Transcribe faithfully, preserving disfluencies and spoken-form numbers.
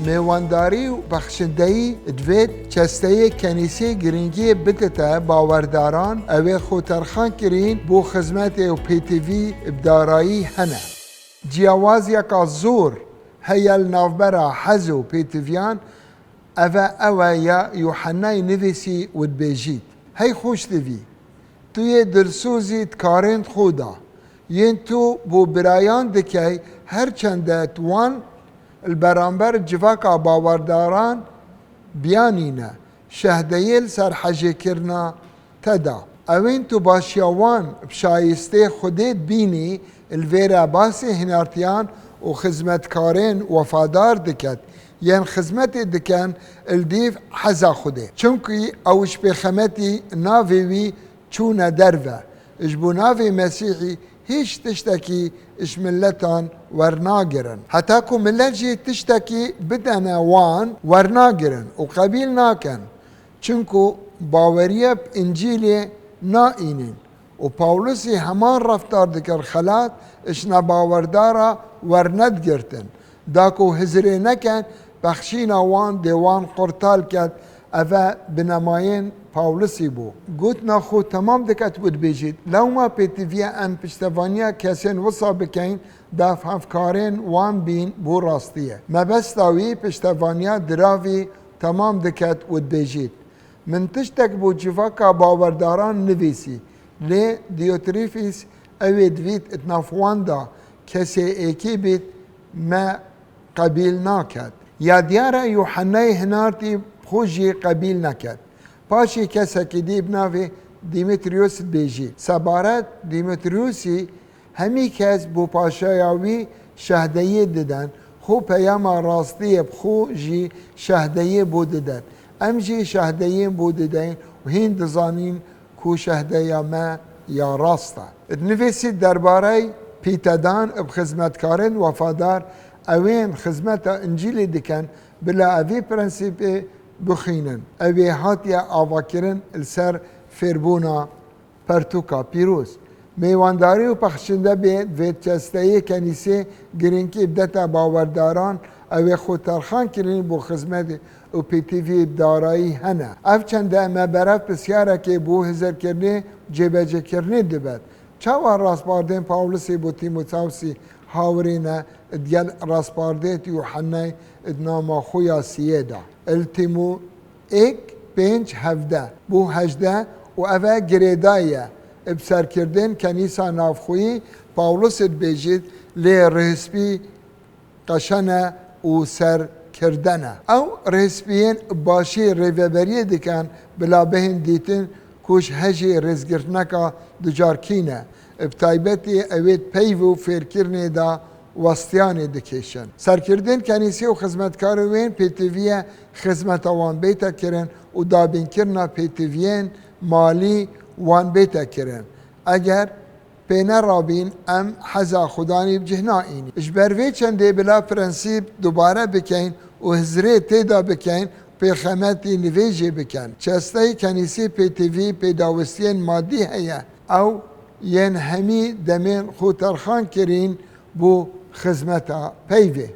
Mêwandarî û bexşindeyî divêt çesteyê kenîsê girîngiyê bidite bawerdaran, ew ê xwe terxan kirîn bo xizmetê û pêtivî bi darayî hene. Ciyawazyeka zor heye li navbera hez û pêtiviyan, ev e ew e ya Yuhennayê nivîsî û dibêjît: Hey xweştivî, tu yê dilsozî di karên xwe de, yên tu bo birayan dikey, her çende tu wan li beramber civaka bawerdaran biyanîne, şehdeyê li ser hejêkirina te da. Ewên tu başiya wan bi şayistê Xwedê dibînî, li vê re basê hinartiyan û xizmetkarên wefadar diket, yên xizmetê dikin li dîv heza Xwedê. Çimkî ew ji pêxemetî navê wî çûne derve. Ji bo navê Mesîhî hîç tiştekî ji miletan wernagirin. Heta ku milet jî tiştekî bidene wan, wernagirin û qebîl nakin. Çimku baweriya bi Încîlê naînin û Pawlusî heman reftar dikir xelat ji nebawerdara wernedigirtin. Da ku hizirê nekin, bexşîna wan dê wan qurtal ket, ev e binemayên Pawlusî bû. Gotina xwe temam diket û dibêjît: Lewma pêtiviye em piştevaniya kesên wisa bikeyn, da hevkarên wan bîn bo rastiyê. Mebesta wî piştevaniya diravî temam diket û dibêjît: Min tiştek bo civaka bawerdaran nivîsî, lê Diotrîfîs ew ê divît di nav wan de kesê êkî bît, me qebîl naket. Ya diyar e, Yuhennayê hinartî xwe jî qebîl neket. Paşê kesekî dî bi navê Dîmetriyos dibêjî. Sebaret Dîmetriyosî hemî kes bo paşaya wî şehdeyê didin, xwe peyama rastiyê bi xwe jî şehdeyê bo didin. Em jî şehdeyên bo dideyn û hîn dizanîn ku şehdeya me ya rast e. Dinivîsî derbarey pîtedan bi xizmetkarên wefadar, ewên xizmeta Încîlê dikin, bila evî prensîpê bixwînin. Ew ê hatiye avakirin li ser fêrbûna pertûka pîroz. Mêwandarî û pexşinde bê vê çesteyê kenîsê girîngî bidete bawerdaran, ew ê xwe terxan kirin bo xizmetê û pêtivî bi darayî hene. Ev çende me berev pisyarekê bo hizirkirinê, cêbecêkirinê dibet. Çawa raspardên Pawlusê bo Tîmotewsî hawirî ne digel raspardêt Yuhennay di nama xwe ya siyê de? Li Tîmo êk pênc hevdeh bo hejdeh û ev e girêdayî ye. Bi serkirdên kenîsa navxweyî Pawlus dibêjît, lê rihspî qeşene û serkirdene. Ew rihspiyên başî rêveberiyê dikin, bila bihên dîtin ku ji hejî rêzgirtineka ducarkî ne. Bi taybetî ewêt peyv û fêrkirinê de westiyanê dikêşin. Serkirdên kenîsê û xizmetkarên wên pêtiviye xizmeta wan bête kirin û dabînkirina pêtiviyên malî wan bête kirin. Eger pê nerabîn, em heza Xudanî bi cih naînî. Ji ber vê çendê bila prensîp dubare bikeyn û hizrê tê de bikeyn, pêxemetî nivêjê bikin. Çesteyê kenîsê pêtivî pêdawistiyên madî heye. Ew yên hemî demên xwe terxan kirîn bo xizmeta peyvê.